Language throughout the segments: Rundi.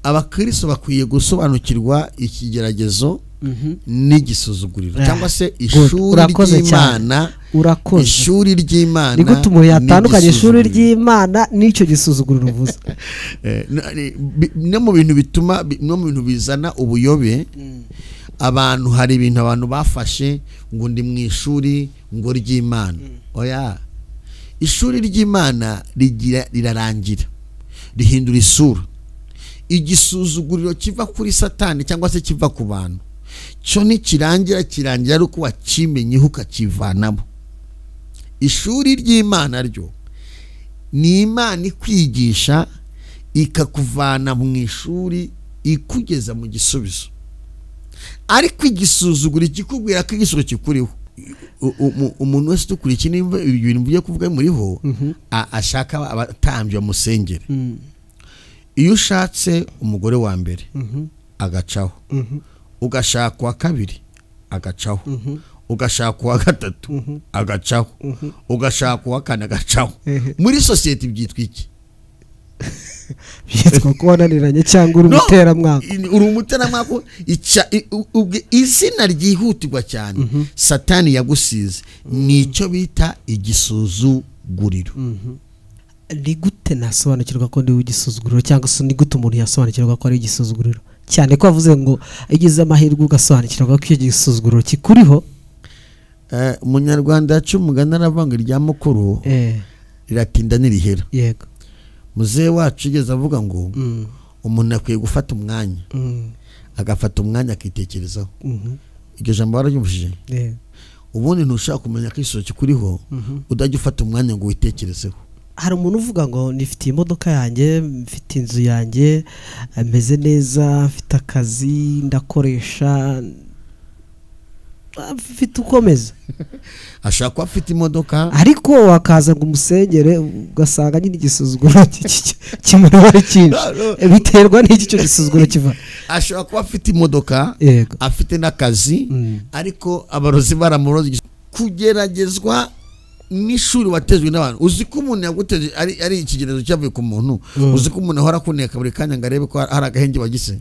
Abakristo bakwiye gusobanukirwa ikigeragezo n'igisuzuguriro cyangwa se ishuri ry'Imana. Urakoze. Ishuri ry'Imana ni gute umuntu yatandukanye ishuri ry'Imana n'icyo gisuzuguriro uvuze? No mu bintu bituma, no mu bintu bizana ubuyobe abantu, hari ibintu abantu bafashe ngo ndi mu ishuri ngo ry'Imana. Oya, ishuri ry'Imana rigira rirarangira, rihindura isura. Igisuzuguriro kiva kuri Satani cyangwa se kiva ku bantu cyo nikirangira, kirangira ari uko wakimenyeho ukakivanamo. Ishuri ry'Imana ryo ni Imana ikwigisha ikakuvana mu ishuri ikugeza mu gisubizo. Ariko igisuzuguriro kikubwira ko igisubizo kikuriho. Umuntu wese ukuriye nimba ibintu bigiye kuvuga muriho ashaka abatambye amusengere. Iyo ushatse umugore wa mbere agacaho, ugashaka wa kabiri agacaho, ugashaka wa gatatu agacaho, ugashaka wa kane agacaho, muri society byitwa iki? Byitwa ko wananiranye cyangwa uri umuteramwaka. Uri umuteramwaka. Izina ryihutirwa cyane Satani yagusize nicyo bita igisuzuguriro. Ni gute nasobanukirwa ko ndi igisuzuguriro, cyangwa se ni gute umuntu yasobanukirwa ko ari igisuzuguriro? Cyane ko avuze ngo igize amahirwe ugasobanukirwa ko icyo gisuzuguriro kikuriho. Umunyarwanda yacu umugani aravuga ngo irya mukuru riratinda nirihera. Yego. Muzehe wacu yigeze avuga ngo umuntu akwiye gufata umwanya, agafata umwanya akitekerezaho. Iryo jambo wararyumvishije? Ubundi ntushaka kumenya ko igisuzuguriro kikuriho udajya ufata umwanya ngo witekerezeho. Hari umuntu uvuga ngo nifite imodoka yanjye, mfite inzu yanjye, meze neza, mfite akazi, ndakoresha, mfite ukomeza. Ashaka kuba afite imodoka, ariko wakaza ngo umusengere ugasanga nyine igisuzuguro kimuriho ari cyinshi. Biterwa n'iki cyo gisuzuguro kiva? Ashaka kuba afite imodoka, afite n'akazi, ariko abarozi baramuroze. Kugeragezwa n'ishuri watezwe n'abantu. Uzi ko umuntu yaguteje ari ikigerezo cyavuye ku muntu. Uzi ko umuntu ahora akuneka buri kanya ngo arebe ko hari agahenge wagise.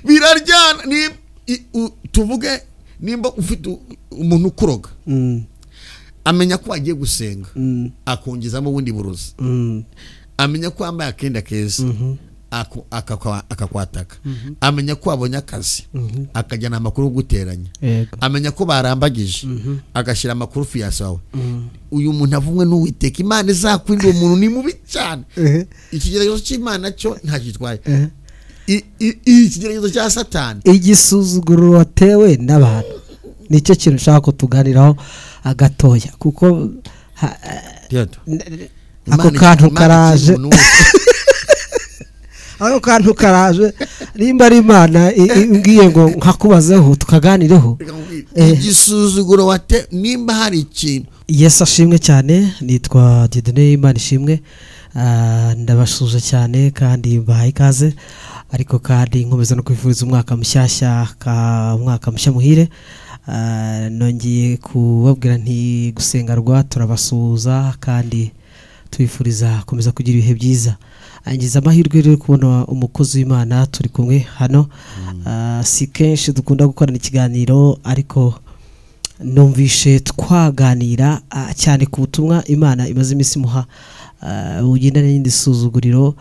Biraryana. Ni tuvuge nimba ufite umuntu ukuroga, amenya ko agiye gusenga akongezamo ubundi burozi, amenya ko wambaye akenda keza akakwataka, amenya ko wabonye akazi akajyana amakuru yo guteranya, amenya ko barambagije agashyira amakuru fiyasi wawe. Uyu muntu avumwe n'Uwiteka, Imana izakwinda uwo muntu ni mubi cyane. Ikigeragezo cy'Imana cyo ntagitwaye. Ikigeragezo cya Satani, igisuzuguriro watewe n'abantu, nicyo kintu ushaka ko tuganiraho agatoya, kuko ako kantu karaje. Ako kantu karaje. Nimba ari Imana imbwiye ngo nkakubazeho tukaganireho igisuzuguro wate, nimba hari ikintu. Yesu ashimwe cyane. Nitwa Dieudonné Imana ishimwe, ndabasuhuza cyane kandi mbahaye ikaze, ariko kandi nkomeza no kwifuriza umwaka mushyashya, umwaka mushya muhire. Nongeye kubabwira nti gusenga rwa turabasuhuza kandi tubifuriza komeza kugira ibihe byiza. Angiza amahirwe rero kubona umukozi w'Imana turi kumwe hano. Si kenshi dukunda gukorana ikiganiro, ariko numvishe twaganira cyane ku butumwa Imana imaze iminsi imuha bugendana n'indi suzuguriro.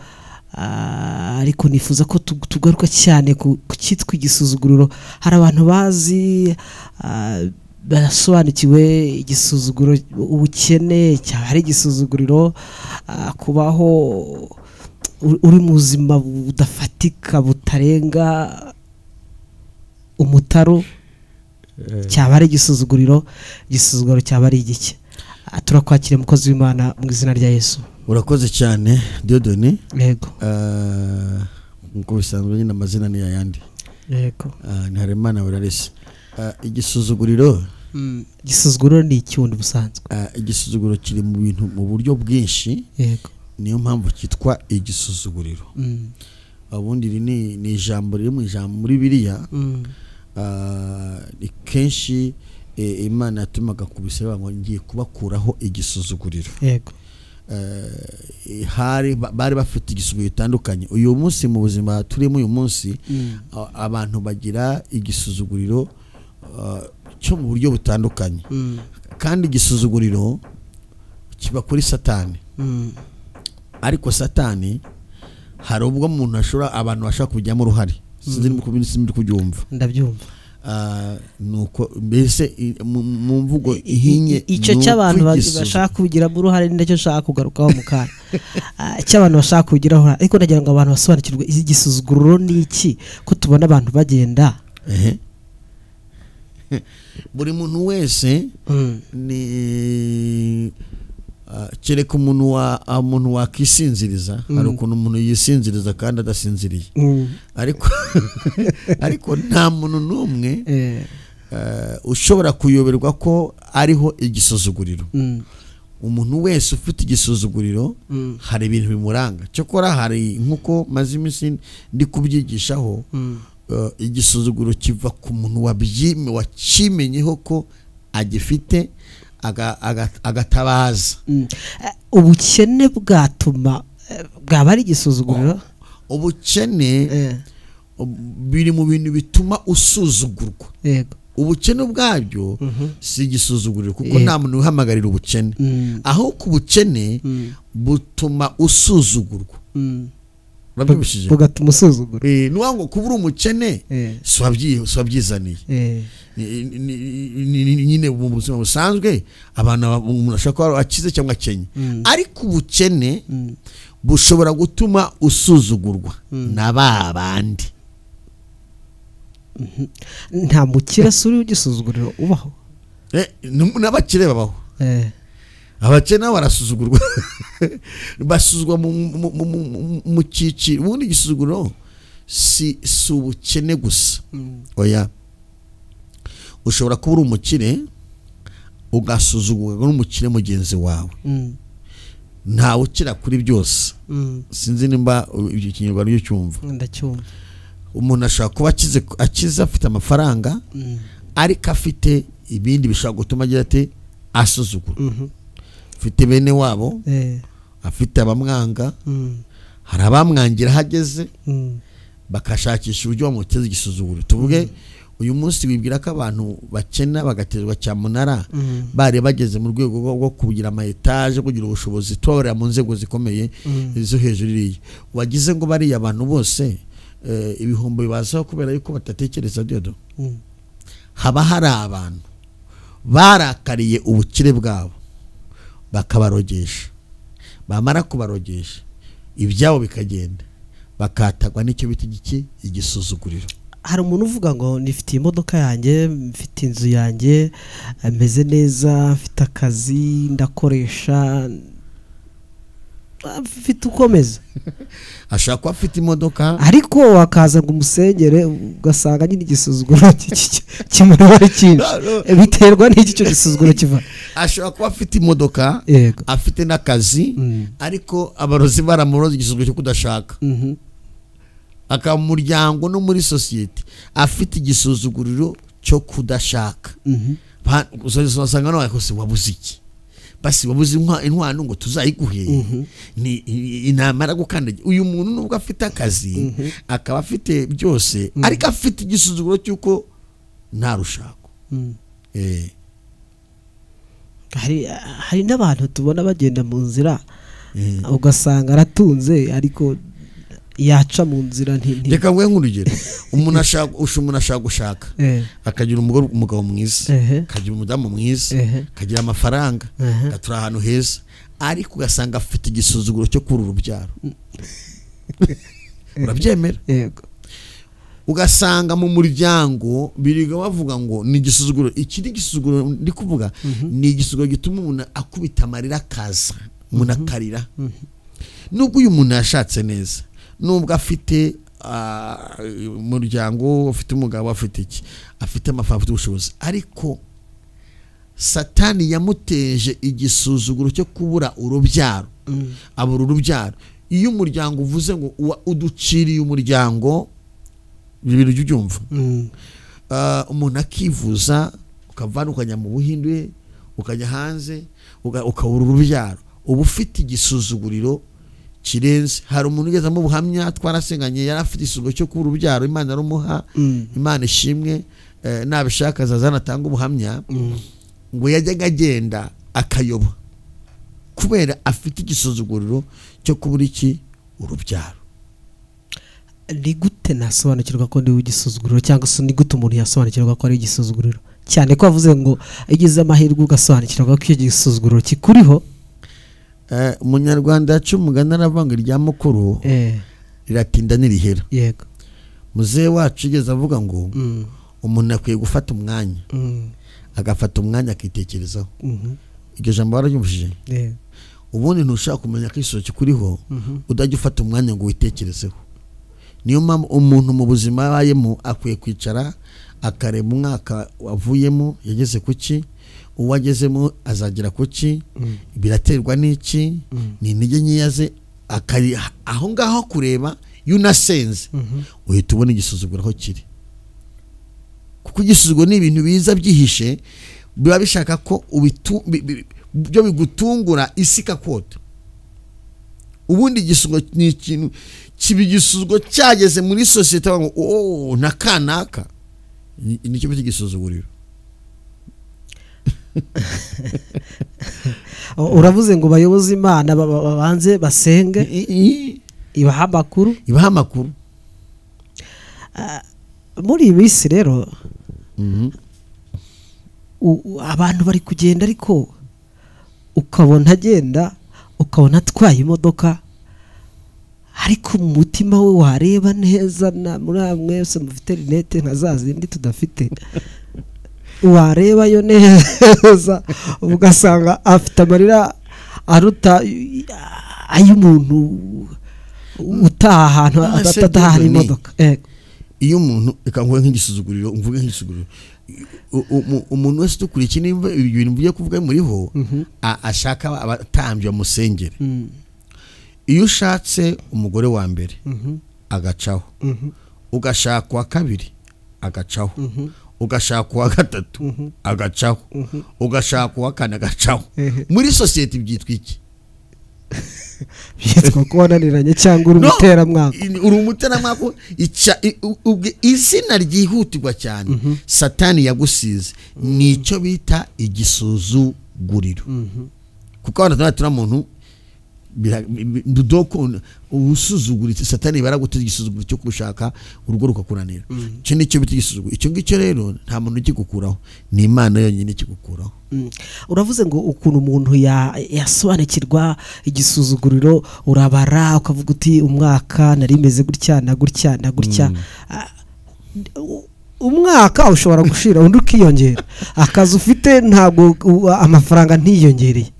Ariko nifuza ko tugaruka cyane ku cyitwa igisuzuguriro. Hari abantu bazi barasobanukiwe igisuzuguro, ubukene cyaba ari igisuzuguriro, kubaho uri muzima budafatika butarenga umutaro cyaba ari igisuzuguriro. Igisuzuguriro cyaba ari igiki? Turakwakira mukozi w'Imana mu izina rya Yesu. Urakoze cyane Dieudonné. Yego. Nkuko bisanzwe nyine amazina ni ayandi. Yego. Ni Harerimana Wirarese. Igisuzuguriro, igisuzuguriro ni icyundi busanzwe. Igisuzuguriro kiri mu bintu mu buryo bwinshi. Yego. Niyo mpamvu cyitwa igisuzuguriro. Ubundi ni ijambo riri mu ijambo muri Bibiliya. Kenshi Imana yatumaga kubisaba ngo ngiye kubakuraho igisuzuguriro. Yego. Hari bari bafite igisuzuguriro gitandukanye. Uyu munsi mu buzima turimo uyu munsi, abantu bagira igisuzuguriro cyo mu buryo butandukanye, kandi igisuzuguriro kiba kuri Satani. Ariko Satani hari ubwo umuntu ashobora, abantu bashaka kujyamo uruhare. Sinzi niba kubyumva. Ndabyumva. Nuko mbese mu mvugo ihinye, icyo cy'abantu bashaka kugiramo uruhare ni nacyo nshaka kugarukaho mu kanya, cy'abantu bashaka kugiraho uruhare. Ariko nagira ngo abantu basobanukirwe igisuzuguriro ni iki, ko tubona abantu bagenda. Buri muntu wese ni kereka umuntu wakisinziriza. Hari ukuntu umuntu yisinziriza kandi adasinziriye, ariko nta muntu n'umwe ushobora kuyoberwa ko ariho igisuzuguriro. Umuntu wese ufite igisuzuguriro hari ibintu bimuranga. Cyokora hari, nkuko maze iminsi ndi kubyigishaho, igisuzuguriro kiva ku muntu wakimenyeho ko agifite, agatabaza. Ubukene bwatuma bwaba ari igisuzuguriro. Ubukene biri mu bintu bituma usuzugurwa. Yego. Ubukene ubwabyo si igisuzuguriro, kuko nta muntu uhamagarira ubukene. Aho ku bukene butuma usuzugurwa. Urabyumvishije? Bugatuma usuzugurwa. Nuwa ngo kuba uri umukene si wabyizaniye. Nyine mu buzima busanzwe abantu, umuntu ashobora kuba akize cyangwa akenye, ariko ubukene bushobora gutuma usuzugurwa na ba bandi. Nta mukire suri ugisuzuguriro ubaho. N'abakire babaho. Abakene nabo barasuzugurwa, basuzugwa mu cyiciro. Ubundi igisuzuguriro si ubukene gusa, oya. Ushobora kuba uri umukire ugasuzugurwa n'umukire mugenzi wawe. Ntawe ukira kuri byose. Sinzi nimba Ikinyarwanda icyo cyumva. Ndacyumva. Umuntu ashobora kuba akize afite amafaranga, ariko afite ibindi bishobora gutuma agira ati asuzugurwa. Afite bene wabo, afite abamwanga, hari abamwangira hageze bakashakisha uburyo bamuteza igisuzuguriro. Tuvuge uyu munsi wibwira ko abantu bakena bagatezwa cyamunara bari bageze mu rwego rwo kugira ama etage, kugira ubushobozi, tubabarira mu nzego zikomeye zo hejuru iriya. Wagize ngo bariya abantu bose ibihombo bibazaho kubera yuko batatekereza dodo. Haba hari abantu barakariye ubukire bwabo bakabarogesha, bamara kubarogesha ibyabo bikagenda, bakatagwa n'icyo bita igiki, igisuzuguriro. Hari umuntu uvuga ngo nifite imodoka yanjye, mfite inzu yanjye, meze neza, mfite akazi, ndakoresha, mfite ukomeza. Ashaka kuba afite imodoka, ariko wakaza ngo umusengere ugasanga nyine igisuzuguriro kimureba ari cyinshi. Biterwa n'iki cyo gisuzuguriro kiva? Ashobora kuba afite imodoka, afite n'akazi, ariko abarozi baramuroza igisuzuguriro cyo kudashaka. Akaba mu muryango no muri sosiyete afite igisuzuguriro cyo kudashaka. Usanga nawe kose wabuze iki? Basi wabuze intwano ngo tuzayiguhe. Ni inamara gukandagira. Uyu muntu nubwo afite akazi, akaba afite byose, ariko afite igisuzuguriro cy'uko nta rushako. Hari n'abantu tubona bagenda mu nzira, ugasanga aratunze ariko yaca mu nzira nti. Reka nguhe nk'urugero. Umuntu ashaka gushaka, akagira umugabo mwiza, akagira umudamu mwiza, akagira amafaranga, agatura ahantu heza, ariko ugasanga afite igisuzuguro cyo kubura urubyaro. Urabyemera? Yego. Ugasanga mu muryango biriga bavuga ngo ni igisuzuguro. Iki ni igisuzuguro ndi kuvuga, ni igisuzuguro gituma umuntu akubita amarira akaza, umuntu akarira. Nubwo uyu muntu yashatse neza, nubwo afite umuryango, afite umugabo, afite iki, afite amafaranga, afite ubushobozi, ariko Satani yamuteje igisuzuguro cyo kubura urubyaro. Abura urubyaro. Iyo umuryango uvuze ngo uduciriye umuryango, ibintu ujya ubyumva. Umuntu akivuza, ukavana ukajya mu Buhinde, ukajya hanze, ukabura urubyaro, Uba ufite igisuzuguriro kirenze. Hari umuntu ugezamo ubuhamya twarasenganye, yari afite igisuzuguriro cyo kubura urubyaro, Imana arumuha. Imana ishimwe, nabishaka azaza atanga ubuhamya. Ngo yajyaga agenda akayoba kubera afite igisuzuguriro cyo kubura iki? Urubyaro. Ni gute nasobanukirwa ko ndi ugisuzuguriro, cyangwa se ni gute umuntu yasobanukirwa ko ari igisuzuguriro? Cyane ko avuze ngo igize amahirwe ugasobanukirwa ko icyo gisuzuguriro kikuriho. Umunyarwanda yaca umugani aravuga ngo irya mukuru riratinda nirihera. Yego. Muzehe wacu yigeze avuga ngo umuntu akwiye gufata umwanya, agafata umwanya akitekerezaho. Iryo jambo wararyumvishije? Ubundi ntushaka kumenya ko igisuzuguriro kikuriho udajya ufata umwanya ngo witekerezeho. Niyo mpamvu umuntu mu buzima abayemo akwiye kwicara akareba umwaka wavuyemo yageze kuki, uwo agezemo azagera kuki, biraterwa n'iki, ni intege nkeya ze, akari aho ngaho kureba. Iyo unasenze uhita ubona igisuzuguro aho kiri, kuko igisuzuguro ni ibintu biza byihishe, biba bishaka ko byo bigutungura isi ikakota. Ubundi igisuzuguro ni ikintu kiba igisuzuguro cyageze muri sosiyete ngo oh na kanaka, nicyo bita igisuzuguriro. Uravuze ngo bayoboze Imana babanze basenge ibaha amakuru, ibaha amakuru. Muri iyi minsi rero abantu bari kugenda, ariko ukabona agenda, ukabona atwaye imodoka, ariko mu mutima we wareba neza, na muri mwese mufite rinete nka za zindi tudafite, wareba yo neza ugasanga afite amarira aruta ay'umuntu utaha ahantu adatahana imodoka. Iyo umuntu reka nguhe nk'igisuzuguriro, mvuge nk'igisuzuguriro, umuntu wese dukurikiye nimba ibintu mvuye kuvuga muriho ashaka abatambyi bamusengere. Iyo ushatse umugore wa mbere agacaho, ugashaka wa kabiri agacaho, ugashaka uwa gatatu agacaho, ugashaka uwa kane agacaho, muri sosiyete byitwa iki? Byitwa ko wananiranye cyangwa uri umuteramwaka. Uri umuteramwaka. Izina ryihutirwa cyane Satani yagusize nicyo bita igisuzuguriro. Kuko abantu turi muntu usuzuguritse, Satani baraguteza igisuzuguriro cyo kushaka urugo rukakunanira. Icyo nicyo bita igisuzuguriro. Icyo ngicyo rero nta muntu ukigukuraho, ni Imana yonyine ikigukuraho. Uravuze ngo ukuntu umuntu yasobanukirwa igisuzuguriro, urabara ukavuga uti umwaka nari meze gutya na gutya na gutya. Umwaka ushobora gushira undi ukiyongera, akazi ufite ntabwo amafaranga ntiyongereye,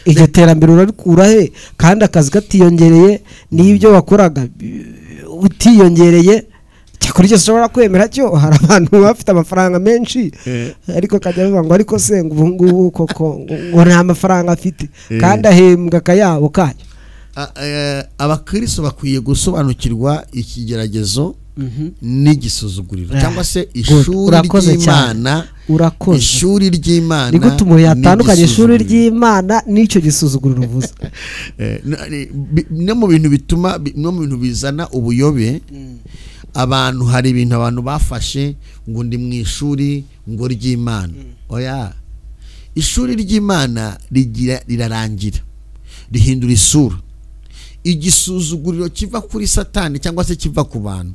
iryo terambere urarikura he kandi akazi katiyongereye, n'ibyo wakoraga utiyongereye? Cyakora icyo ushobora kwemera cyo, hari abantu bafite amafaranga menshi ariko akajya avuga ngo ariko se ngo ubu ngubu koko ngo nta mafaranga afite, kandi ahembwa akayabo kayo. Abakristo bakwiye gusobanukirwa ikigeragezo n'igisuzuguriro, cyangwa se ishuri ry'Imana. Urakoze. Ishuri ry'Imana ni gute umuntu yatandukanye ishuri ry'Imana n'icyo gisuzuguriro uvuze? No mu bintu bituma, no mu bintu bizana ubuyobe, abantu hari ibintu abantu bafashe ngo ndi mu ishuri ngo ry'Imana. Oya, ishuri ry'Imana rirarangira, rihindura isura. Igisuzuguriro kiva kuri Satani cyangwa se kiva ku bantu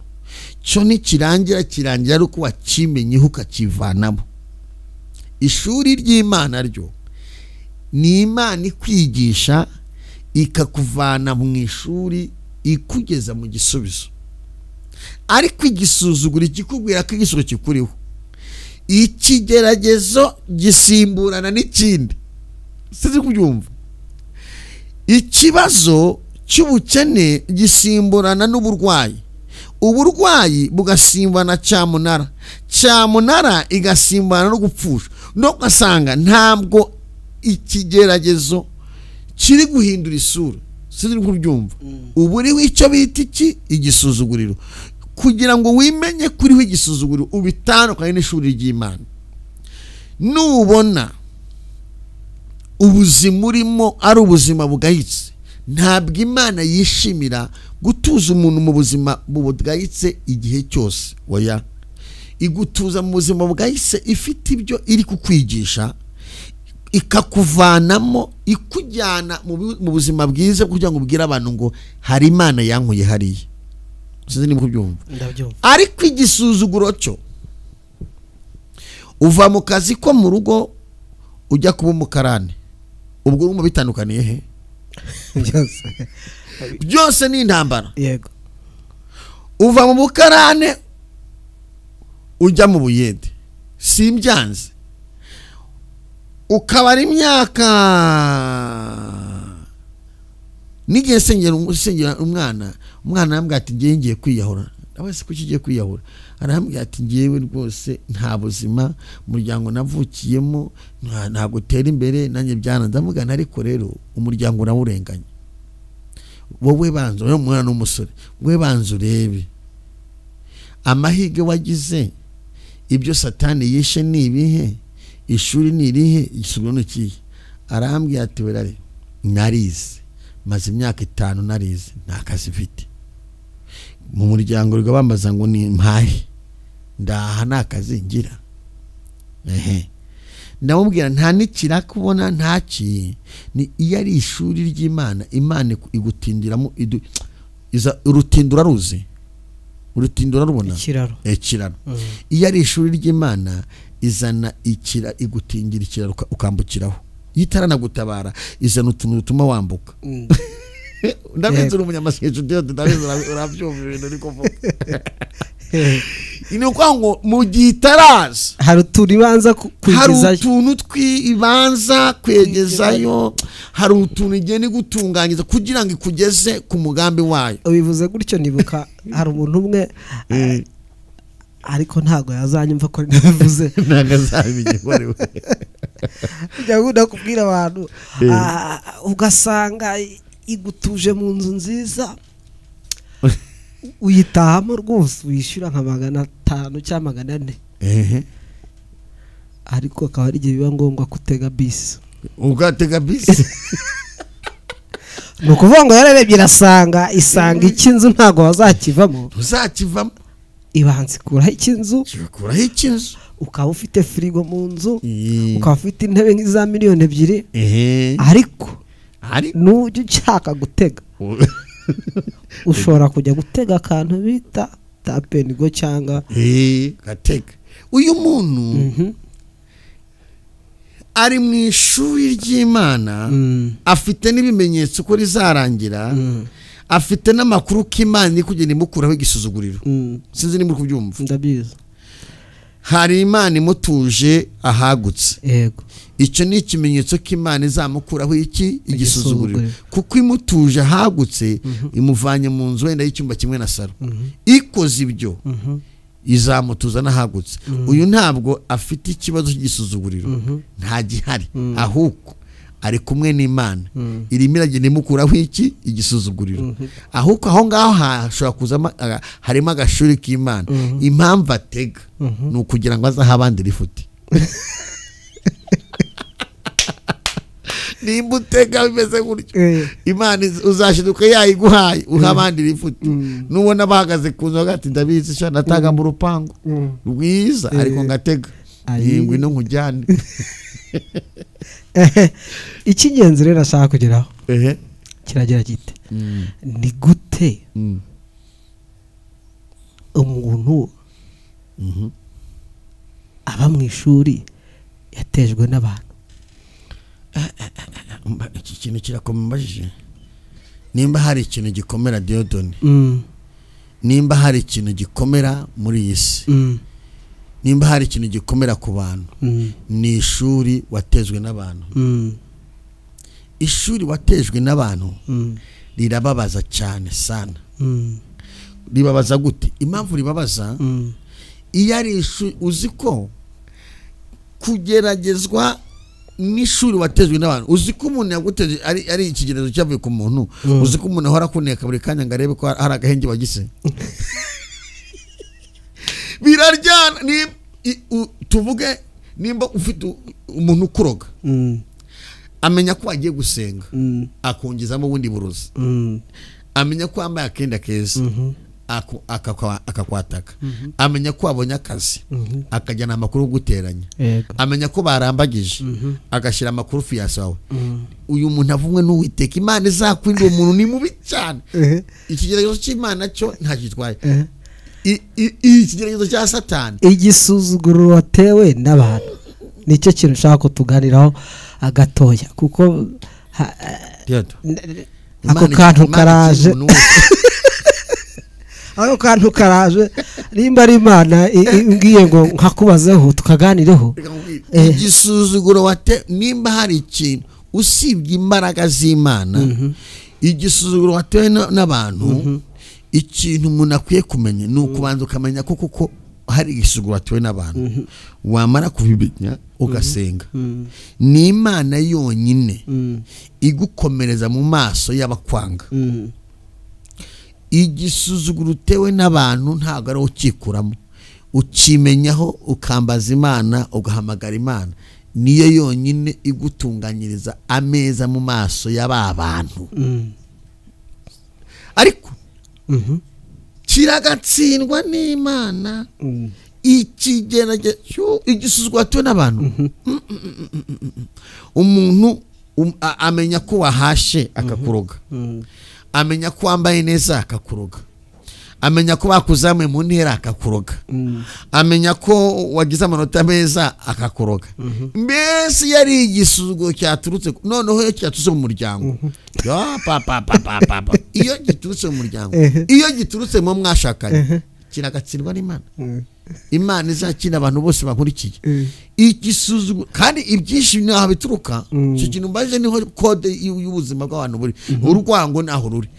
cyo nikirangira, kirangira ari uko wakimenyeho ukakivanamo. Ishuri ry'Imana ryo ni Imana ikwigisha ikakuvana mu ishuri ikugeza mu gisubizo. Ariko igisuzuguriro kikubwira ko igisubizo kikuriho, ikigeragezo gisimburana n'ikindi. Sinzi kubyumva. Ikibazo cy'ubukene gisimburana n'uburwayi, uburwayi bugasimburana cyamunara, cyamunara igasimburana no gupfusha, no ugasanga ntabwo ikigeragezo kiri guhindura isura. Sinzi kubyumva. Ubu uriho icyo bita iki? Igisuzuguriro. Kugira ngo wimenye kuriho igisuzuguriro ubitandukanye n'ishuri ry'Imana. Nubona Ubuzima urimo ari ubuzima bugayitse. Ntabwo Imana yishimira gutuza umuntu mu buzima bugayitse igihe cyose. Oya, igutuza mu buzima bugayitse ifite ibyo iri kukwigisha, ikakuvanamo ikujyana mu buzima bwiza kugira ngo ubwire abantu ngo hari Imana yankuye hariya. Sinzi niba kubyumva. Ndabyumva. Ariko igisuzuguro cyo, uva mu kazi ko mu rugo ujya kuba umukarani, ubwo urimo bitandukaniye he? Byose. Byose ni intambara. Yego. Uva mu bukarane ujya mu buyede, simbyanze, ukabara imyaka. N'igihe sengera umwana arambwira ati ngiye ngiye kwiyahura. Wese kuki ugiye kwiyahura? Arambwira ati ngewe rwose nta buzima, umuryango navukiyemo ntabwo utera imbere, nanjye byananze. Ndamugana, ariko rero umuryango urawurenganya, wowe banza, wowe mwana n'umusore, wowe banza urebe amahirwe wagize, ibyo Satani yishe ni ibihe, ishuri ni irihe, igisubiro ni ikihe? Arambwira ati werare narize, maze imyaka 5 narize, nta kazi mfite mu muryango, rwa bambaza ngo ni mpahe, ndaha nta kazi ngira. Ehe, ndamubwira nta nikira kubona ntaki, ni iyo ari ishuri ry'Imana, Imana igutindiramo iza urutindura ruzi, urutindura rubona ikiraro. Ikiraro. Iyo ari ishuri ry'Imana izana ikira, igutingira ikiraro ukambukiraho, yitaranagutabara izana utuntu dutuma wambuka. Ndabizi uri umunyamasengesho, ndabizi urabyumva ibintu uri kuvuga. Ni ukuvuga ngo mu gihe itaraza hari utuntu ibanza hari utuntu twibanza kwegezayo, hari utuntu igenda igutunganyiza kugira ngo ikugeze ku mugambi wayo. Ubivuze gutyo nibuka hari umuntu umwe, ariko ntago yazanyumva ko nabivuze, ntago azabimenya ko ari we. Njya nkunda kubwira abantu, ugasanga igutuje mu nzu nziza, uyitahamo rwose wishyura nka 500 cyangwa 400. Ehe. Ariko akaba ari igihe biba ngombwa kutega bisi. Ugatega bisi? Ni ukuvuga ngo yararebye irasanga, isanga icy'inzu ntago bazakivamo. Ntuzakivamo. Ibanza ikuraho icy'inzu. Ikuraho icy'inzu. Ukaba ufite firigo mu nzu, ukaba ufite intebe nk'iza miliyoni 2. Ariko nujya ushaka gutega, ushobora kujya gutega akantu bita tapenigo cyangwa gatega. Uyu muntu ari mu ishuri ry'Imana, afite n'ibimenyetso ko rizarangira, afite n'amakuru k'Imana iri kugenda imukuraho igisuzuguriro. Sinzi niba uri kubyumva. Ndabizi. Hari Imana imutuje ahagutse. Yego. Icyo ni ikimenyetso k'Imana izamukuraho iki igisuzuguriro, kuko imutuje ahagutse, imuvanye mu nzu wenda y'icyumba kimwe na salo, ikoze ibyo izamutuza n'ahagutse. Uyu ntabwo afite ikibazo cy'igisuzuguriro, nta gihari, ahubwo ari kumwe n'Imana irimo iragenda imukuraho iki igisuzuguriro. Ahubwo aho ngaho hashobora kuzamo harimo agashuri k'Imana. Impamvu atega ni ukugira ngo azahe abandi rifuti. Nimba utega bimeze gutyo, Imana uzashiduka yayiguhaye uha abandi rifuti. Nubona bahagaze ku nzu hagati, ndabizi sha natanga mu rupangu rwiza, ariko ngatega ngwino nkujyane. Icy'ingenzi rero ashaka kugeraho kiragira gite, ni gute umuntu aba mu ishuri yatejwe n'abantu? Iki kintu kirakomeye. Nimba hari ikintu gikomera Dieudonné, nimba hari ikintu gikomera muri iyi si, nimba hari ikintu gikomera ku bantu, ni ishuri watejwe n'abantu. Ishuri watejwe n'abantu rirababaza cyane sana. Ribabaza gute? Impamvu ribabaza, iyo ari ishuri uzi ko kugeragezwa n'ishuri watejwe n'abantu, uzi ko umuntu yaguteje ari ikigerezo cyavuye ku muntu, uzi ko umuntu ahora akuneka buri kanya ngo arebe ko hari agahenge wagise. Biraryana. Ni tuvuge nimba ufite umuntu ukuroga, Amenya ko agiye gusenga akongezamo ubundi burozi. Amenya ko wambaye akenda keza akakwataka. Amenya ko wabonye akazi akajyana amakuru guteranya. Amenya ko barambagije agashyira amakuru fiyasawe. Uyu muntu avumwe n'Uwiteka, Imana izakwinda uwo muntu ni mubi cyane. Ikigeragezo cy'Imana cyo ntagitwaye. Ikigeragezo cya Satani, igisuzuguro watewe n'abantu, nicyo kintu ushaka ko tuganiraho agatoya, kuko ako kantu karaje, ako kantu karaje. Nimba ari Imana imbwiye ngo nkakubazeho tukaganireho. Igisuzuguro wate, nimba hari ikintu usibye imbaraga z'Imana, igisuzuguro watewe n'abantu, ikintu umuntu akwiye kumenya ni ukubanza ukamenya ko kuko hari igisuzuguro watewe n'abantu. Wamara kubimenya ugasenga. Ni Imana yonyine igukomereza mu maso y'abakwanga. Igisuzuguro utewe n'abantu ntabwo ari ukikuramo, ukimenyaho ukambaza Imana, ugahamagara Imana. Niyo yonyine igutunganyiriza ameza mu maso y'aba bantu. Ariko kiragatsindwa n'Imana. Ikigeragezo, igisuzuguro watewe n'abantu. Umuntu amenya ko wahashe akakuroga. Amenya ko wambaye neza akakuroga. Amenya ko bakuzamuye mu ntera akakuroga. Amenya ko wagize amanota meza akakuroga. Mbese yari igisuzuguro cyaturutse, noneho iyo cyaturutse mu muryango. Ya pa pa pa pa pa. Iyo giturutse mu muryango, iyo giturutse mu mwashakanye, kiragatsindwa n'Imana. Imana izakina abantu bose bakurikiye. Igisuzuguro kandi ibyinshi naho bituruka, icyo kintu mbaje niho code y'ubuzima bw'abantu buri. Urwango naho ruri.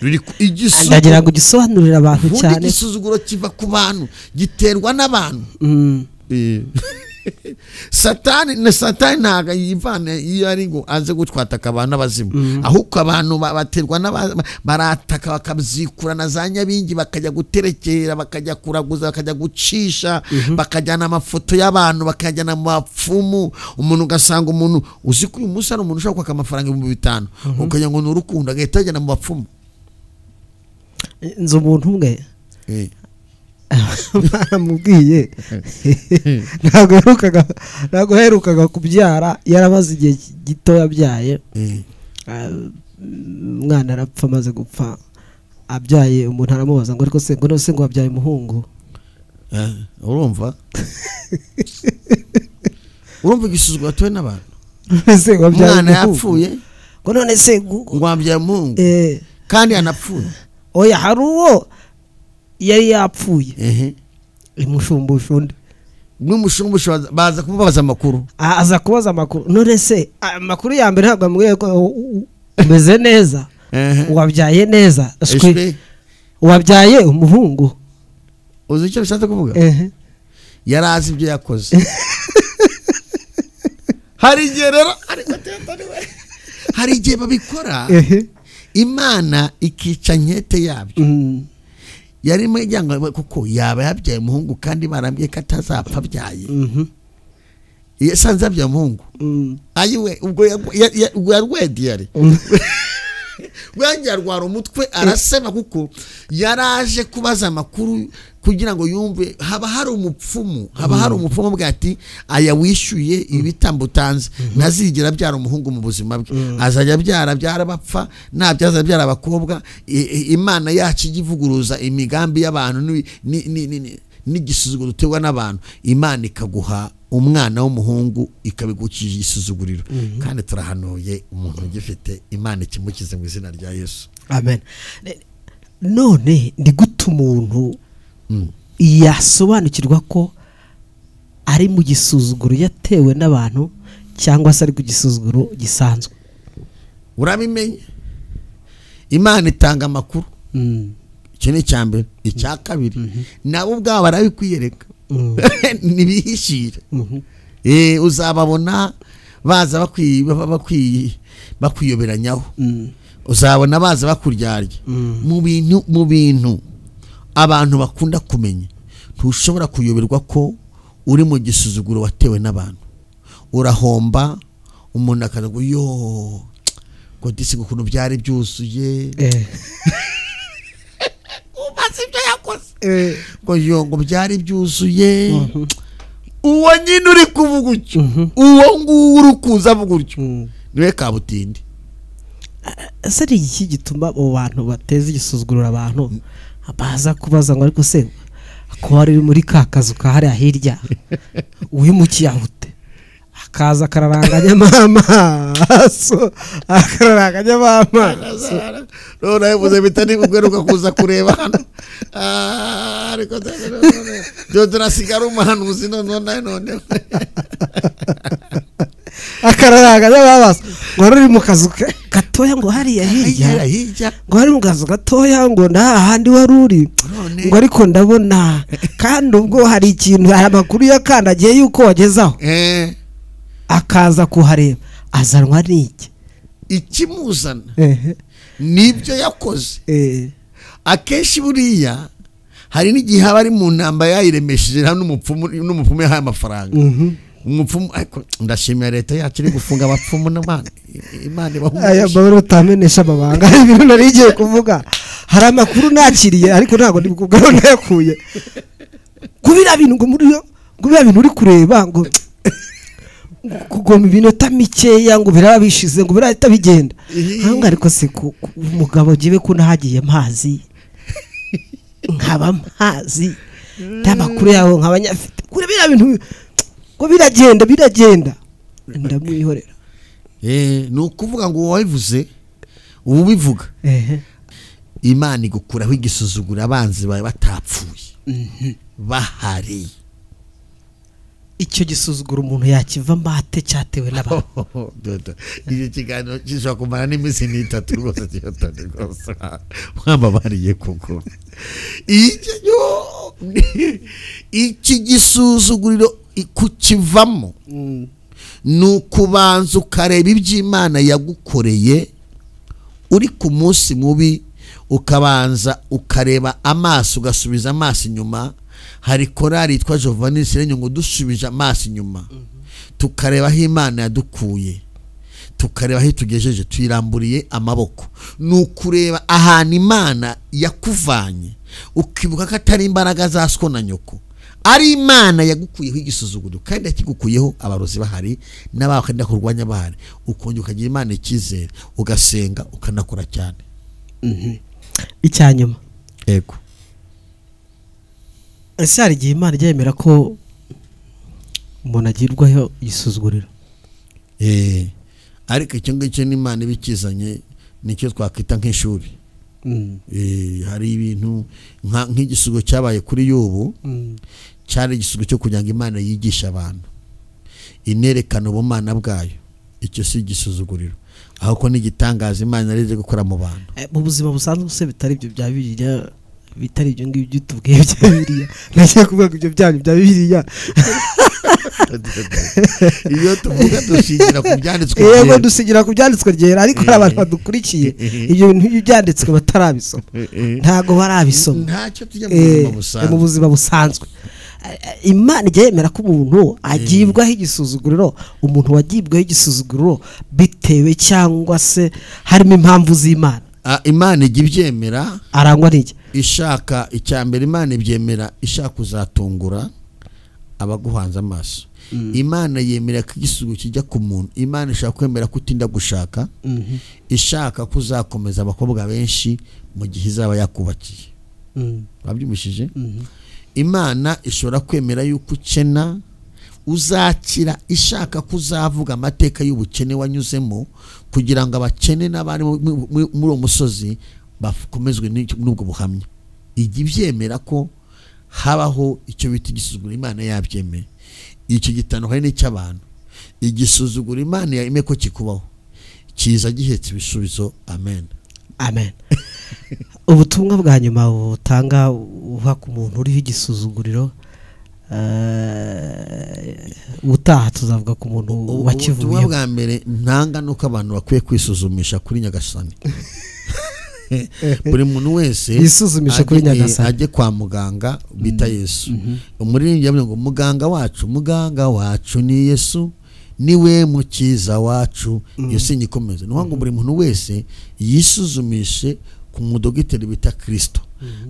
Ruri igisuzuguro. Ndagira ngo gisobanurire abantu cyane. Igisuzuguro kiva ku bantu, giterwa n'abantu. Satani na Satani ntago yivana iyo ari ngo aze gutwataka abantu abazimu, ahubwo abantu baterwa barataka bakabyikura na za nyabingi, bakajya guterekera, bakajya kuraguza, bakajya gucisha, bakajyana amafoto y'abantu, bakajyana mu bapfumu. Umuntu ugasanga umuntu uzi ko uyu munsi ari umuntu ushobora kwaka amafaranga 5000 ukajya ngo ni urukundo, agahita ajyana mu bapfumu. Nzi umuntu umwe baramubwiye ntabwo yaherukaga kubyara, yaramaze igihe gito yabyaye, umwana arapfa. Amaze gupfa abyaye, umuntu aramubaza ngo ariko se ngo none se ngo wabyaye umuhungu? Urumva igisuzuguro watewe n'abantu. Umwana yapfuye ngo none se ngo wabyaye umuhungu kandi yanapfuye. Oya, hari uwo yari yapfuye imushumbusha undi, n'umushumbusha baza kumubaza amakuru, aza kubaza amakuru. None se amakuru ya mbere ntabwo amubwiye ko umeze neza, wabyaye neza, wabyaye umuhungu. Uzi icyo bishatse kuvuga? Yari azi ibyo yakoze. Hari igihe rero, hari igihe babikora Imana ikica nkete yabyo. Yarimo ijyanga kuko yaba yabyaye umuhungu kandi barambye ko atazapfa abyaye. Yasanze abyaye umuhungu. Ayiwe ubwo yarwediye bwanjye arwara umutwe arasema, kuko yaraje kubaza amakuru kugira ngo yumve. Haba hari umupfumu, haba hari umupfumu bwa ati aya wishyuye ibitambo utanze ntazigera abyara umuhungu mu buzima bwe, azajya abyara bapfa, nabyaza abyara abakobwa. Imana yacu igivuguruza imigambi y'abantu n'igisuzuguro uterwa n'abantu, Imana ikaguha umwana w'umuhungu ikabigukije igisuzuguriro. Kandi turahanuye umuntu ugifite, Imana ikimukize mu izina rya Yesu. Amen. None ndi gute umuntu yasobanukirwa ko ari mu gisuzuguro yatewe n'abantu cyangwa se ari ku gisuzuguro gisanzwe? Urabimenya, Imana itanga amakuru. Icyo ni icya mbere. Icya kabiri, nabo ubwabo barabikwiyereka, ntibihishira. Uzababona baza bakwiyoberanyaho, uzabona baza bakuryarya mu bintu abantu bakunda kumenya. Ntushobora kuyoberwa ko uri mu gisuzuguro watewe n'abantu. Urahomba, Umuntu akaza ngo yo ngo disi ngo ukuntu byari byuzuye, umaze ibyo yakoze, ngo yo ngo byari byuzuye. Uwo nyine uri kuvuga utyo, uwo nguwo uri kuza avuga utyo, niwe kabutindi. Ese ni iki gituma abo bantu bateza igisuzuguriro abantu baza kubaza ngo ariko se ko wari muri ka kazu ka hariya hirya wimukiye ahute? Akaza akararanganya amaso, akararanganya amaso. None yavuze bitari kugaruka kuza kureba hano. Ariko turasigara umuhanuzi none akararanganya amaso ngo wari uri mu kazu gatoya ngo hariya hirya, ngo wari mu kazu gatoya ngo nta handi wari uri, ngo ariko ndabona kandi ubwo hari ikintu, hari amakuru yakandagiye yuko wagezaho, akaza kuhareba azanwa n'iki? Ikimuzana nibyo yakoze. Akenshi buriya hari n'igihe aba ari mu ntambara yayiremesheje n'umupfumu yahaye amafaranga. Umupfumu, ariko ndashimira leta yacu iri gufunga abapfumu n'Imana. Imana ibahe Aya mbabare utamenesha amabanga, ibintu nari ngiye kuvuga. Hari amakuru nakiriye ariko ntabwo ndi kubwira nayakuye. Kubira bintu ngo muri yo, ngo biriya bintu uri kureba ngo kugoma ibinota mikeya ngo biraba bishize ngo birahita bigenda. Hanga ariko se umugabo gibe ko nahagiye mpazi, nkaba mpazi n'amakuru yaho nkabanyafite, kure biriya bintu ngo biragenda biragenda, ndamwihorera. Ni ukuvuga ngo wabivuze ubu bivuga Imana igukuraho igisuzugura abanzi bawe batapfuye bahari. Icyo gisuzugura umuntu yakiva mbate cyatewe n'abantu. Iki kiganiro gishobora kumara n'iminsi 3 rwose, rwose mwambabariye kuko iki gisuzuguriro kukivamo ni ukubanza ukareba iby'Imana yagukoreye uri ku munsi mubi, ukabanza ukareba amaso, ugasubiza amaso inyuma. Hari korali yitwa Giovanni Sirenyo ngo dusubije amaso inyuma tukareba aho Imana yadukuye, tukareba aho itugejeje, tuyiramburiye amaboko. Ni ukureba ahantu Imana yakuvanye, ukibuka ko atari imbaraga za so na nyoko, ari Imana yagukuyeho igisuzuguro, kandi yakigukuyeho abarozi bahari n'abakanda kurwanya bahari, ukongera ukagira Imana icyizere, ugasenga, ukanakora cyane. Icyanyuma, yego, ese hari igihe Imana ijya yemera ko umuntu agirwaho igisuzuguriro? Ariko icyo ngicyo n'Imana ibikizanye nicyo twakwita nk'ishuri. Hari ibintu nk'igisugo cyabaye kuri Yobu, cyari igisugo cyo kugira ngo Imana yigishe abantu, inerekana ubumana bwayo. Icyo si igisuzuguriro, ahubwo ni igitangaza Imana yarize gukora mu bantu. Mu buzima busanzwe se bitari ibyo bya Bibiliya, bitari ibyo ngibyo tubwiye bya Bibiliya, nagiye kuvuga ibyo byanyu bya Bibiliya. Iyo tuvuga dushingira ku byanditswe, yego dusigira ku byanditswe ryera, ariko hari abantu badukurikiye ibyo bintu byanditswe batarabisoma, ntago barabisoma, ntacyo tujya mu buzima busanzwe. Mu buzima busanzwe Imana ijya yemera ko umuntu agibwaho igisuzuguriro, umuntu wagibwaho igisuzuguriro bitewe cyangwa se harimo impamvu z'Imana. Imana ijya ibyemera arangwa n'iki? Ishaka icyambere Imana ibyemera ishaka kuzatungura abaguhanze amaso. Imana yemera ko igisugo kijya ku muntu. Imana ishaka kwemera ko utinda gushaka, ishaka kuzakomeza abakobwa benshi mu gihe izaba yakubakiye. Wabyumvishije? Imana ishobora kwemera yuko ukena uzakira, ishaka kuzavuga amateka y'ubukene wanyuzemo kugira ngo abakene n'abari muri uwo musozi bakomezwe n'ubwo buhamya. Ijya ibyemera ko habaho icyo bita igisuzuguro, Imana yabyemeye. Icyo gitandukanye n'icy'abantu. Igisuzuguro Imana yemeye ko kikubaho, kiza gihetse ibisubizo. Amen. Amen. Ubutumwa bwa nyuma butanga uha ku muntu uriho igisuzuguriro, ubutaha tuzavuga ku muntu wakivuye. Ubutumwa bwa mbere ntanga nuko abantu bakwiye kwisuzumisha kuri Nyagasani. Buri muntu wese yisuzumisha kuri Nyagasani, ajye kwa muganga bita Yesu. Umuririmbyi yavuze ngo muganga wacu, muganga wacu ni Yesu, Niwe mukiza wacu. Iyo sinyikomeza. Ni ngo buri muntu wese yisuzumishe ku mudogiteri bita Kristo.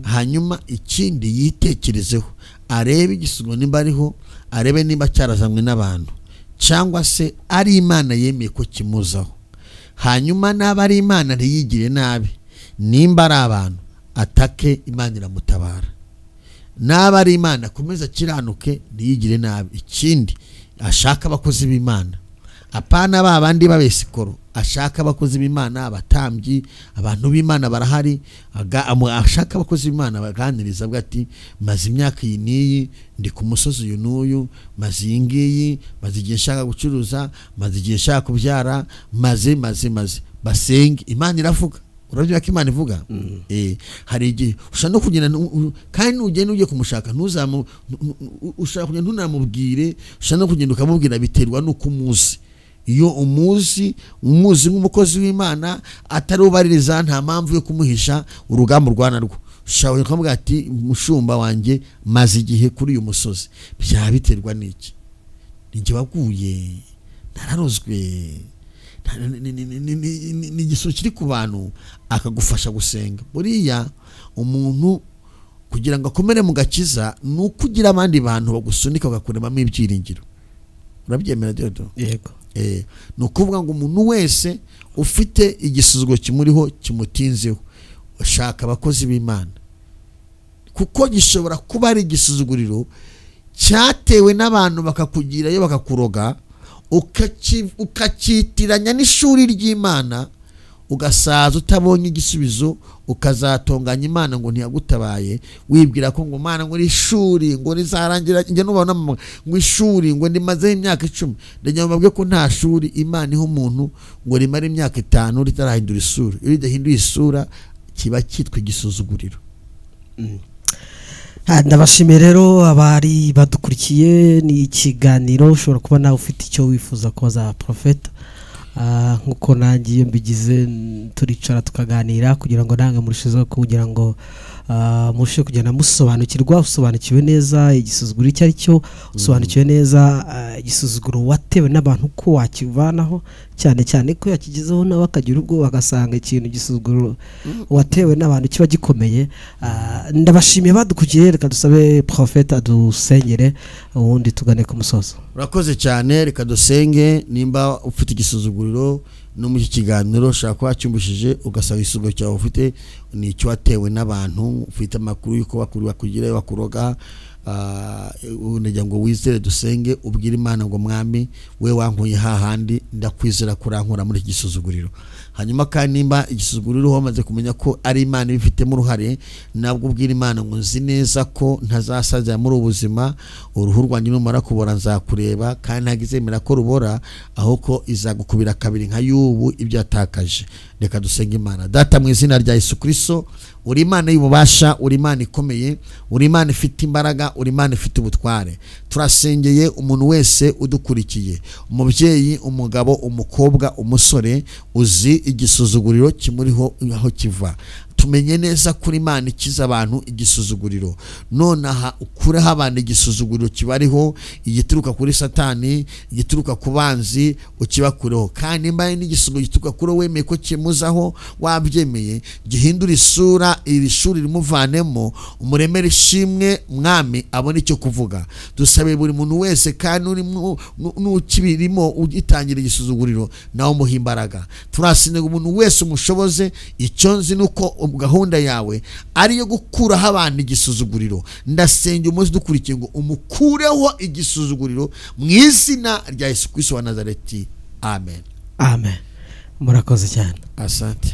Hanyuma ikindi yitekerezeho, arebe igisuzuguro nimba ariho, arebe nimba cyarazanywe n'abantu cyangwa se ari Imana yemeye ko kimuzaho. Hanyuma naba ari Imana ntiyigire nabi, nimba ari abantu atake Imana iramutabara. Naba ari Imana akomeza akiranuke ntiyigire nabi. Ikindi ashaka abakozi b'Imana, apana ba bandi babesikoro, ashaka abakozi b'Imana, abatambyi, abantu b'Imana barahari. Ashaka abakozi b'Imana baganiriza avuga ati maze imyaka iyi n'iyi ndi ku musozi uyu n'uyu, maze iyi ngiyi, maze igihe nshaka gucuruza, maze igihe nshaka kubyara, maze maze maze basenge. Imana iravuga. Urabyo ko Imana ivuga. Hari igihe ushaka no kugenda, kandi ugenda ugiye kumushaka ntuzamu, ushaka kugenda ntunamubwire, ushaka no kugenda ukamubwira, biterwa nuko umuzi. Iyo umuzi nk'umukozi w'Imana atari ubaririza, nta mpamvu yo kumuhisha urugamba urwana rwo. Ushobora kumubwira ati mushumba wanjye maze igihe kuri uyu musozi. Byaba biterwa n'iki? Ninjye waguye, nararozwe, ni igisoro kiri ku bantu, akagufasha gusenga. Buriya umuntu kugira ngo akomere mu gakiza ni uko ugira abandi bantu bagusunika bakakuremamo ibyiringiro. Urabyemera Dodo? Yego. Ni ukuvuga ngo umuntu wese ufite igisuzuguro kimuriho kimutinzeho, ashaka abakozi b'Imana, kuko gishobora kuba ari igisuzuguriro cyatewe n'abantu bakakugirayo bakakuroga, ukakitiranya n'ishuri ry'Imana, ugasaza utabonye igisubizo, ukazatonganya Imana ngo ntiyagutabaye, wibwira ko ngo Imana ngo ishuri ngo rizarangira, njye nubona ngo ishuri ngo ndimaze imyaka 10. Ndagira ngo mbabwe ko nta shuri Imana iho umuntu ngo rimare imyaka 5 ritarahindura isura. Iyo ridahinduye isura kiba cyitwa igisuzuguriro. Ndabashimiye rero abari badukurikiye. Ni ikiganiro ushobora kuba nawe ufite icyo wifuza kubaza Prophet. Nkuko nanjye mbigize, turicara tukaganira kugira ngo nange murushizeho, kugira ngo murushe kugenda musobanukirwa, usobanukiwe neza igisuzuguro icyo ari cyo, usobanukiwe neza igisuzuguro watewe n'abantu ko wakivanaho, cyane cyane ko yakigezeho nawe akagira ubwo bagasanga ikintu gisuzuguro watewe n'abantu kiba gikomeye. Ndabashimiye badukurikiye. Reka dusabe Prophet adusengere ubundi tugane ku musozo. Urakoze cyane. Reka dusenge. Nimba ufite igisuzuguriro no mu kiganiro ushaka kuba wacyumvishije, ugasaba igisuzuguro cyawe ufite ni icyo watewe n'abantu, ufite amakuru y'uko bakuru bakugira bakuroga, unagira ngo wizere dusenge, ubwire Imana ngo mwami we wankuye hahandi, ndakwizera kurankura muri iki gisuzuguriro. Hanyuma kandi nimba igisuzuguriro wamaze kumenya ko ari Imana ibifitemo uruhare, nabwo ubwire Imana ngo nzi neza ko ntazasaza muri ubuzima, uruhu rwanjye numara kubora nzakureba, kandi ntagizemera ko rubora, aho ko izagukubira kabiri nka y'ubu ibyo yatakaje. Reka dusenge Imana. Data mu izina rya Yesu Kristo, uri Imana y'ububasha, uri Imana ikomeye, uri Imana ifite imbaraga, uri Imana ifite ubutware. Turasengeye umuntu wese udukurikiye, umubyeyi, umugabo, umukobwa, umusore, uzi igisuzuguriro kimuriho aho kiva. Tumenye neza kuri Imana ikiza abantu igisuzuguriro. Nonaha ukureho abantu igisuzuguriro kibariho, igituruka kuri Satani, igituruka ku banzi, ukibakureho. Kandi nimba n'igisuzuguriro gituruka kuri wemeye ko kimuzaho, wabyemeye, gihindura isura, iri shuri rimuvanemo, umuremere ishimwe mwami abone icyo kuvuga. Dusabe buri muntu wese kandi urimo n'ukibirimo ugitangira igisuzuguriro nawe umuha imbaraga. Turasinga umuntu wese umushoboze. Icyo nzi nuko gahunda yawe ariyo gukuraho abantu igisuzuguriro. Ndasenga umunsi dukurikiye ngo umukureho igisuzuguriro mu izina rya Yesu Kristo wa Nazareti. Amen. Amen. Murakoze cyane. Asante.